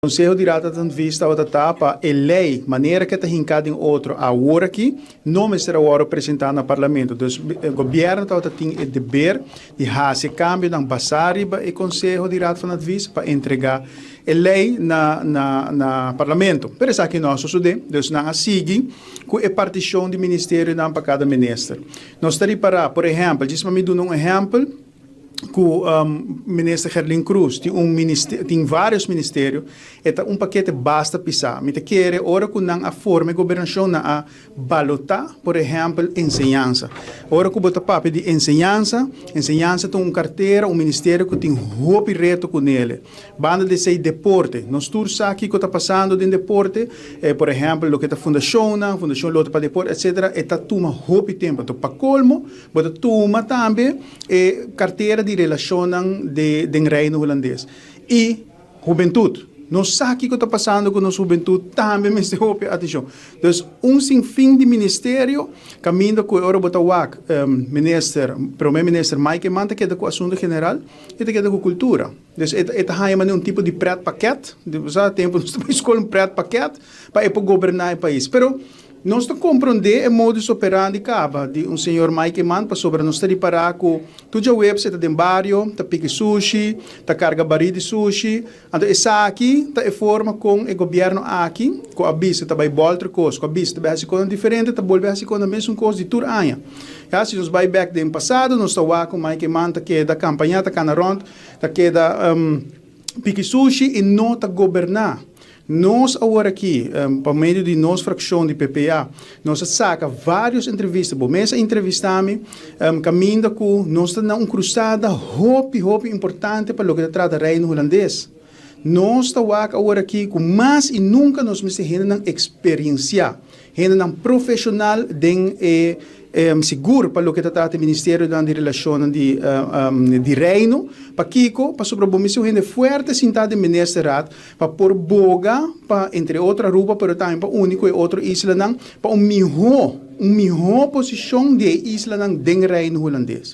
Konseho di Raad van Advies tabata ta pa e lei manera ku e ta hinká den otro awor aki no mester a wòrdu presentá na Parlamento. Dus gobièrnu tabata tin e deber di hasi e kambionan basá riba e Konseho di Raad van Advies pa entregá e lei na na na Parlamento. Pero esaki no a sosodé. Dus nan a sigui ku e partishon di ministerionan pa kada minister. Nos ta ripará, por ehèmpel, djis pa mi duna un ehèmpel, ku Minister Gerlin Cruz tin un ministerio, tin varios ministerio, e ta un pakete basta pisá. Mi ta kere ora ku nan a forma e gobernashon nan a balotá, por ehèmpel, enseñansa. Ora ku bo ta papia di enseñansa, enseñansa ta un kartera, un ministerio ku tin hopi reto ku nele. Banda di esei deporte, nos tur sa kiko ta pasando den deporte, por ehèmpel loke ta fundashonnan, Fundashon Loto pa Deporte, etcetera, e ta tuma hopi tempu. Anto pa kolmo bo ta tuma tambe e kartera di relashonnan de den Reino Hulandes. I hubentut. Nos sa kiko ta pasando ku nos hubentut tambe mester hopi atenshon. Dus un sin fin di ministerio kaminda ku e ora bo ta wak minister, prome minister Mike Eman ta keda ku asuntu general i ta keda ku kultura. Dus e ta haña manera un tipo di pretpakket, bo sa tempu nos ta bai skol un pretpakket pa e por goberná e pais. Pero Nos ta komprondé e modus operandi kaba di un señor Mike Eman pasobra nos ta ripará ku tur djaweps e ta den bario, ta piki sushi, ta karga barí di sushi. Anto esaki ta e forma kon e gobièrnu aki, ku a bisa ta bai bòlter kos, ku a bisa ta bai hasi kosnan diferente, ta bolbe hasi kosnan mesun kos di tur aña. Ya, si nos bai bèk den pasado nos ta wak ku Mike Eman ta keda kampañá, ta kana rònt, ta keda piki sushi i no ta goberná. Nos awor aki, pa medio di nos frakshon di PPA, nos a saka vários entrevista, bo mes a entrevistá mi, kaminda ku nos ta na un krusada hopi, hopi importante pa loke ta trata Reino Hulandes. Nos ta wak awor aki ku mas i nunka nos mester hendenan eksperensiá, Hendenan profesional den e sigur pa loke ta trata e ministerionan di relacionnan di di Reino. Pakico? Pasobra bo mester un hende fuerte sinta den ministerraad pa por boga pa entre otro Aruba pero tambe pa uni cu e otro islanan pa un miho un miho posicion di e islanan den Reino Hulandes.